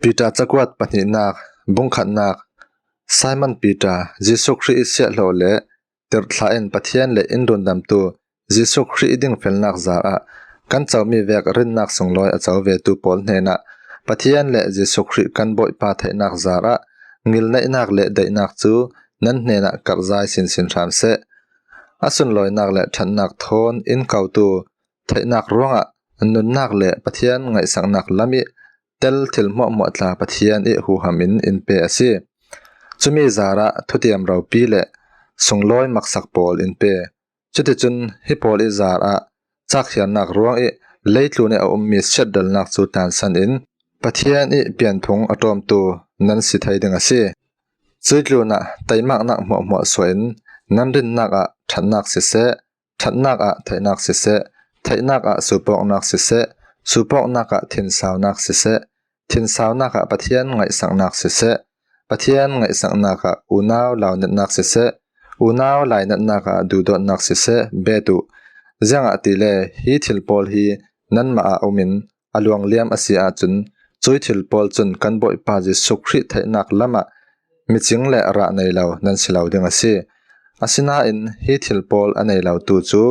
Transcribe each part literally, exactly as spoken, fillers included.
Peter cakuat pahnihnak, bungkhatnak. Simon Peter, Jesuh Khrih i siahhlawh le tirhthlah in Pathian le in rundamtu Jesuh Khrih i dingfelnak zarah kan comi vek rinnak sunglawi a co vetu pawl hnenah Pathian le Jesuh Khrih kan Bawipa theihnak zarah ngilneihnak le daihnak cu nan hnenah karhzai sinsin hram seh. A sunlawinak le ṭhatnak thawn in kotu theihnak ruangah nunnak le Pathian ngaihsaknak lam i tel thil hmuahhmuah tla Pathian i huham in in pe a si. Cumi zarah thutiam ropi le sunglawi maksak pawl in pe. Cuticun hi pawl i zarah cakhiarnak ruang i leitlun i a ummi siatdalnak cu tansan in Pathian i pianphung a ṭawmtu nan si thei ding a si. Cuih tlunah teimaknak hmuahhmuah suah in nan rinnak ah ṭhatnak siseh, ṭhatnak ah theihnak siseh, theihnak ah supawknak siseh, supawknak ah thinsaunak siseh, thinsaunak ah Pathian ngaihsaknak siseh, Pathian ngaihsaknak ah unau lainatnak siseh, unau lainatnak ah duhdawtnak siseh bet uh. Ziangahtile hi thil pawl hi nanmah ah um in a luangliam a si ahcun, cuih thil pawl cun kan Bawipa Jesuh Khrih theihnak lamah micing le rah nei lo nan si lo ding a si. Asinain hi thil pawl a nei lotu cu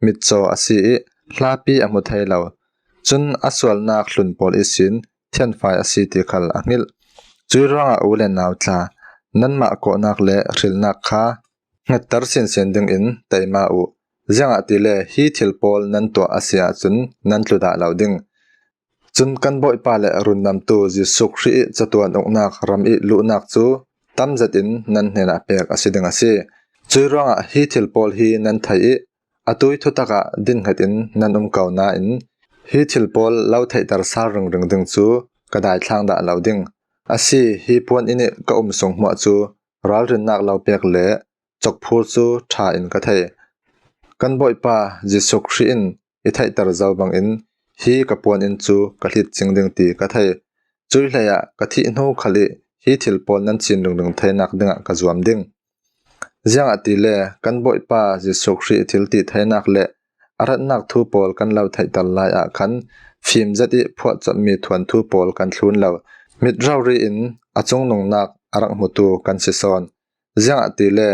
mitcaw a si i hlapi a hmu thei lo. Cun a sualnak hlun pawl ihsin thianfai a si ti khal a hngilh. Cuih ruangah u le nau tla, nanmah kawhnak le hrilnak kha hngetter sinsin dingin teima uh. Ziangahtile hi thil pawl nan tuah a si ahcun nan tlu dah lo ding. Cun kan Bawipa le rundamtu Jesuh Khrih i catuan uknak ram i luhnak cu tam zetin nan hnenah pek a si ding a si. Cuih ruangah hi thil pawl hi nan theih i atu i thutak ah dinhnget in nan um ko nain hi thil pawl lo theihter sal ringring ding cu ka daithlang dah lo ding. A si, hi puan inn i ka um sung hmuah cu ralrinnak lo pek le cokphur cu ṭha in ka thei. Kan Bawipa Jesuh Khrih in i theihter zo bangin hi ka puan inn cu ka hlit cing ding ti ka thei. Cuih hleiah ka thih hnu khal i hi thil pawl nan cin ringring theinak dingah ka zuam ding. Ziangahtile kan Bawipa Jesuh Khrih thil ti theinak le a ratnak thu pawl kan lo theihter lai ah khan fim zet i phuahcopmi thuanthu pawl kan thlun lo. Mit rori in a cungnungnak a rak hmutu kan si sawn. Ziangahtile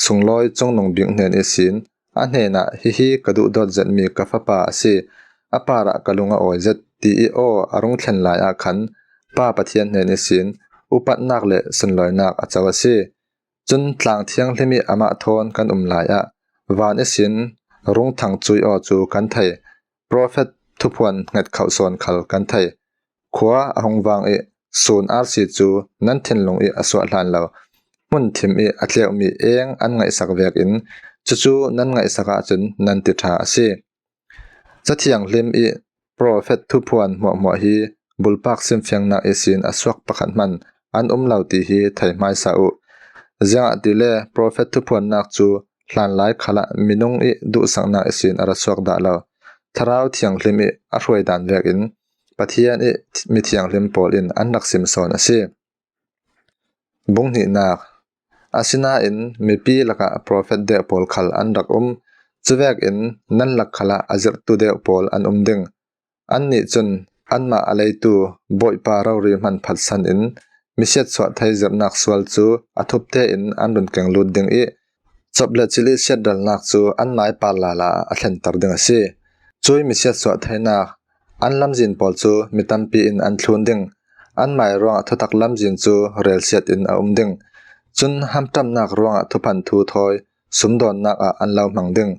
sunglawi cungnung bik hnen ihsin a hnenah, "Hihi ka duhdawt zetmi ka fapa a si, a parah ka lung a awi zet," ti i aw a rung thlen lai ah khan Pa Pathian hnen ihsin upatnak le sunlawinak a co a si. Cun tlang thianghlim i amah thawn kan um lai ah van ihsin rung thang cuih aw cu kan thei. Profet thuphuan hnget khauh sawn khal kan thei. Khua a hung vang i sun arsi cu nan thinlung i a suah hlan lo hmun thim i a tleumi eng an ngaihsak vekin cucu nan ngaihsak ahcun nan ti ṭha a si. Cathianghlim i profet thuphuan hmuahhmuah hi bulpak simfiangnak ihsin a suak pakhat hman an um lo ti hi thei hmaisa uh. Ziangahtile profet thuphuannak cu hlanlai khalah minung i duhsaknak ihsin a ra suak dah lo. Thlarau Thianghlim i a hruai dan vekin Pathian i mithianghlim pawl in an rak sim sawn a si. Bung hnihnak. Asinain mipi lakah profet deuh pawl khal an rak um. Cuvekin nan lak khalah a zirhtu deuh pawl an um ding. Annih cun anmah a leitu Bawipa rori hman phatsan in misiatsuah thei zirhnak sual cu a thup tein an run keng lut ding i cop le cilh i siatdalnak cu anmai par lala ah a thlenter ding a si. Cuih misiatsuah theinak an lamzin pawl cu mi tampi in an thlun ding. Anmai ruangah thutak lamzin cu relsiat in a um ding. Cun hamṭamnak ruangah thuphan thu thawi sumdawnnak ah an lo hmang ding.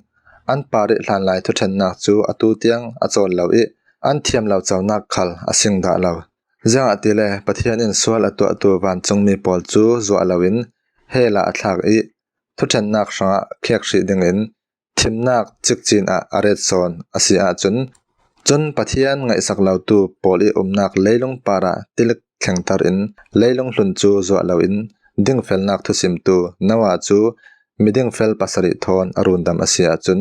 An parih hlanlai thuṭhennak cu atu tiang a cawl lo i an thiam lo conak khal a sing dah lo. Ziangahtile Pathian in sual a tuahtu vancungmi pawl cu zuah loin hell ah a thlak i thuṭhennak hrangah khek hrih dingin thimnak cikcin ah a ret sawn a si ahcun, cun Pathian ngaihsak lotu pawl i umnak leilung parah tilik thlengter in leilung hlun cu zuah loin dingfelnak thusimtu Noah cu midingfel pasarih thawn a rundam a si ahcun,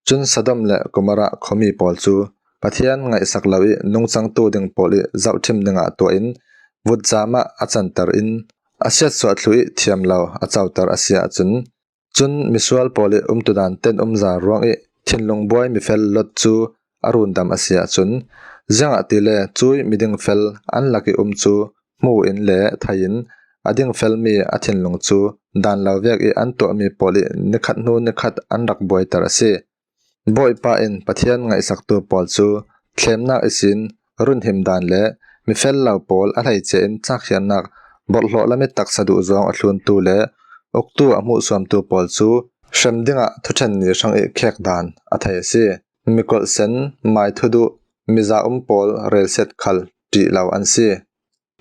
cun Sodom le Gomorrah khuami pawl cu Pathian ngaihsak lo i nungcangtu ding pawl i zohṭhim dingah tuah in vutcam ah a canter in a siatsuah thlu i thiam lo a coter a si ahcun, cun misual pawl i umtudan ten umza ruang i thinlung buai mifel Lot cu a rundam a si ahcun, ziangahtile cuih midingfel an lak i um cu hmu in le thei in a dingfelmi a thinlung cu dan lo vek ih an tuahmi pawl ih nikhat hnu nikhat an rak buaiter a si. Bawipa in Pathian ngaihsaktu pawl cu thlemnak ihsin runhim dan le mifel lo pawl a hleice in cakhiarnak borhhlawh lam ih taksa duhzawng a thluntu le uktu a hmuhsuamtu pawl cu hrem dingah thuṭhen ni hrang ih khek dan a thei a si. Mikolhsen, maithu duh, miza um pawl relsiat khal ṭih lo an si.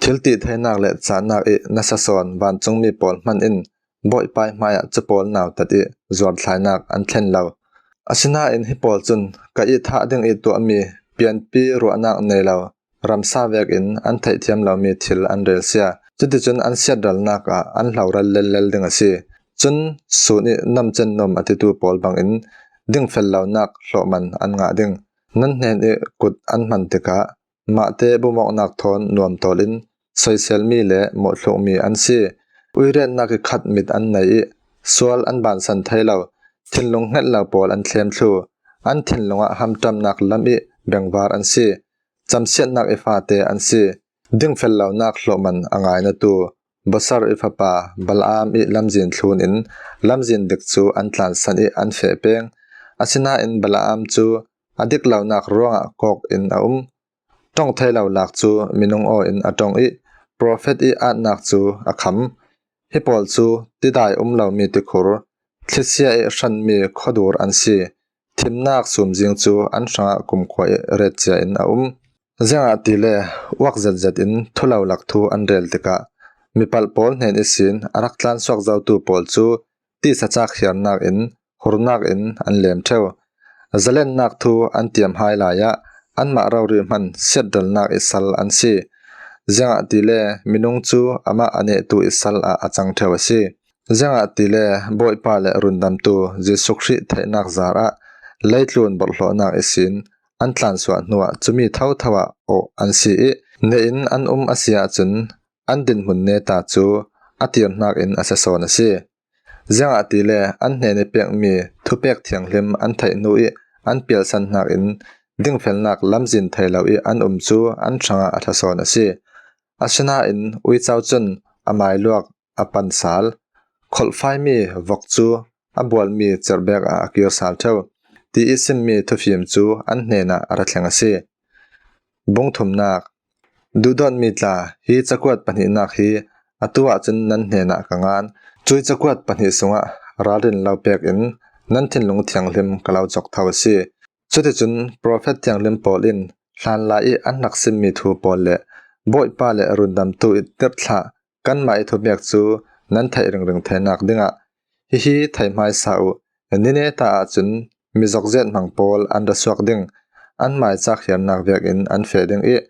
Thiltihtheinak le cahnak ih nasa sawn vancungmi pawl hman in Bawipa ih hmaiah cu pawl nautat ih zuarthlainak an thlen lo. Asinain hi pawl cun ka itthah ding ih tuahmi pianpi ruahnak nei lo ramsa vekin an theihthiam lomi thil an relsia. Cuticun an siatralnak ah an hloral lellel ding a si. Cun sun ih nomcen nom a titu pawl bangin dingfel lonak hlawhman an ngah ding. Nan hnen ih kut an hman tikah mahte bumawknak thawn nuamtawl in soiselmi le mawhthlukmi an si. Uiretnak ih khat mit an nei ih sual an bansan thei lo, thinlung hnget lo pawl an thlem thlu. An thinlung ah hamṭamnak lam ih bengvar an si. Camsiatnak ih fate an si. Dingfel lonak hlawhman a ngainatu Bosar ih fapa Balaam ih lamzin thlun in lamzin dik cu an tlansan ih an feh peng. Asinain Balaam cu a dik lonak ruangah kawk in a um. Ṭong thei lo lak cu minung aw in a ṭong ih profet ih atnak cu a kham. Hi pawl cu tidai um lomi tikhur, thlisia ih hranmi khuadur an si. Thimnak sumzing cu an hrangah kumkhua ih retcia in a um. Ziangahtile uak zetzet in thu lo lak thu an rel tikah mipalh pawl hnen ihsin a rak tlansuak zotu pawl cu tisa cakhiarnak in hurnak in an lem ṭheu. Zalennak thu an tiam hai lai ah anmah rori hman siatralnak ih sal an si. Ziangahtile minung cu amah a nehtu ih sal ah a cang ṭheu a si. Ziangahtile Bawipa le Rundamtu Jesuh Khrih theihnak zarah leitlun borhhlawhnak ihsin an tlansuah hnuah cumi thotho ah awh an si ih, neh in an um a si ahcun an dinhmun neta cu a tirhnak in a sia sawn a si. Ziangahtile an hnen ih pekmi thupek thianghlim an theih hnu ih an pialsan hnakin dingfelnak lamzin thei lo ih an um cu an hrangah a ṭha sawn a si. Asinain uico cun a mailuak a pansal, kholhfaimi vok cu a bualmi cerbek ah a kirsal ṭheu, ti ih simmi thufim cu an hnenah a ra thleng a si. Bung thumnak. Duhdawtmi tla, hi cakuat pahnihnak hi atu ahcun nan hnenah ka ngan. Cui cakuat pahnih sungah ralrin lo pek in nan thinlung thianghlim ka lo cawk tho a si. Cuticun profet thianghlim pawl in hlanlai ih an rak simmi thu pawl le Bawipa le Rundamtu ih tirhthlah kanmah ih thupek cu nan theih ringring theinak dingah hihi thei hmaisa uh. Ni neta ahcun mi zokzet hmang pawl an ra suak ding, an mai cakhiarnak vekin an feh ding ih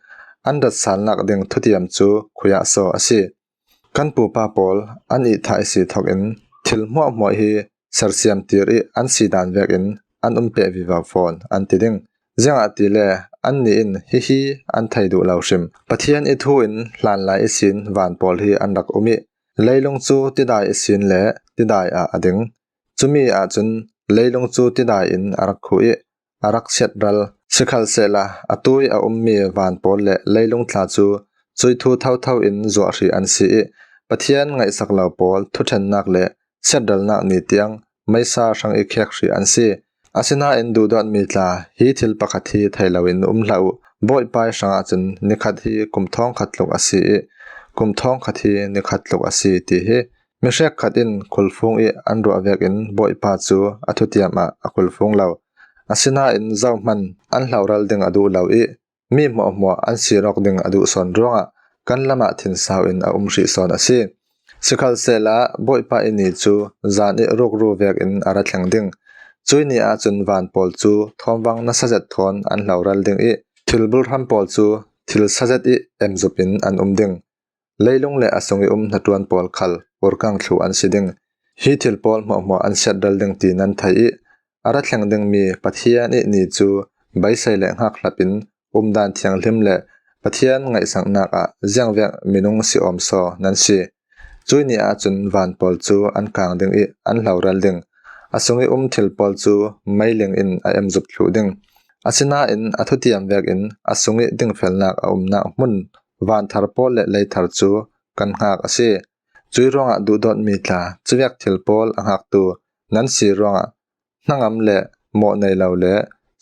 an ratsalnak ding thutiam cu khuiah saw a si. Kan pupa pawl an ihthah ihsi thokin thil hmuahhmuah hi sersiamtir ih an si dan vekin an um peh vivo fawn an ti ding. Ziangahtile annih in hihi an thei duh lo hrim. Pathian ih thu in hlanlai ihsin van pawl hi an rak um ih leilung cu tidai ihsin le tidai ah a ding. Cumi ahcun leilung cu tidai in a rak khuh ih a rak siatral. Sikhalsehla atu ih a ummi van pawl le leilung tla cu cuithu thotho in zuah hrih an si ih Pathian ngaihsak lo pawl thuṭhennak le siatralnak ni tiang meisa hrang ih khek hrih an si. Asinain duhdawtmi tla, hi thil pakhat hi thei loin um hlah uh. Bawipa ih hrangah cun nikhat hi kum thawngkhat tluk a si ih kum thawngkhat hi nikhat tluk a si, ti hi. Mi hrekkhat in khulfung ih an ruah vekin Bawipa cu a thutiam ah a khulfung lo. Asinain zohman an hloral ding a duh lo ih mi hmuahhmuah an sir awk ding a duh sawn ruangah kan lamah thinsau in a um hrih sawn a si. Sikhalsehla Bawipa ih ni cu zan ih rukru vekin a ra thleng ding. Cui ni ahcun van pawl cu thawmvang nasa zet thawn an hloral ding ih thil bulhram pawl cu thil sa zet ih emzup in an um ding. Leilung le a sung ih um hnaṭuan pawl khal urkang thluh an si ding. Hi thil pawl hmuahhmuah an siatral ding ti nan thei ih a ra thleng dingmi Pathian ih ni cu beisei le hngakhlap in umdan thianghlim le Pathian ngaihsaknak ah ziangvek minung si awm saw nan si. Cui ni ahcun van pawl cu an kang ding ih an hloral ding. A sung ih um thil pawl cu meiling in a emzup thluh ding. Asinain a thutiam vekin a sung ih dingfelnak a umnak hmun van thar pawl le lei thar cu kan hngak a si. Cuih ruangah duhdawtmi tla, cuvek thil pawl a hngaktu nan si ruangah hnangam le mawh nei lo le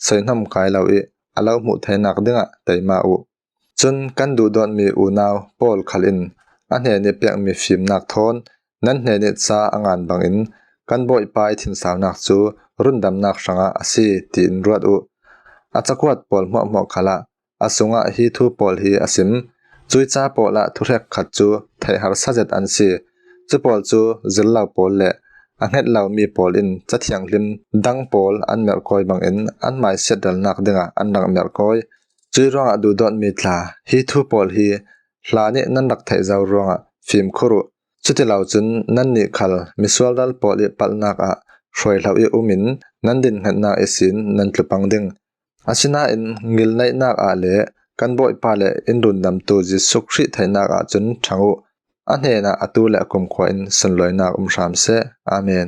seihnam kai lo ih a lo hmuh theinak dingah teima uh. Cun kan duhdawtmi unau Paul khal in a hnen ih pekmi fimnak thawn nan hnen ih ca a ngan bangin kan Bawipa ih thinsaunak cu rundamnak hrangah a si, tiin ruat uh. A cakuat pawl hmuahhmuah khalah a sungah hi thu pawl hi a sim. Cuih ca pawl ah thuhrek khat cu theih harsa zet an si. Cu pawl cu zir lo pawl le a hnget lomi pawl in Ca Thianghlim dang pawl an merhkawi bangin an hmaisiat relnak dingah an rak merhkawi. Cuih ruangah duhdawtmi tla, hi thu pawl hi hla nih nan rak theih zo ruangah fimkhur uh. Cuti lo cun nannih khal misual ral pawl ih palhnak ah hruaihlo ih um in nan dinhngetnak ihsin nan tlu pang ding. Asinain ngilneihnak ah le kan Bawipa le in rundamtu Jesuh Khrih theihnak ah cun ṭhang uh. A hnenah atu le a kumkhua in sunlawinak um hram seh. Amen.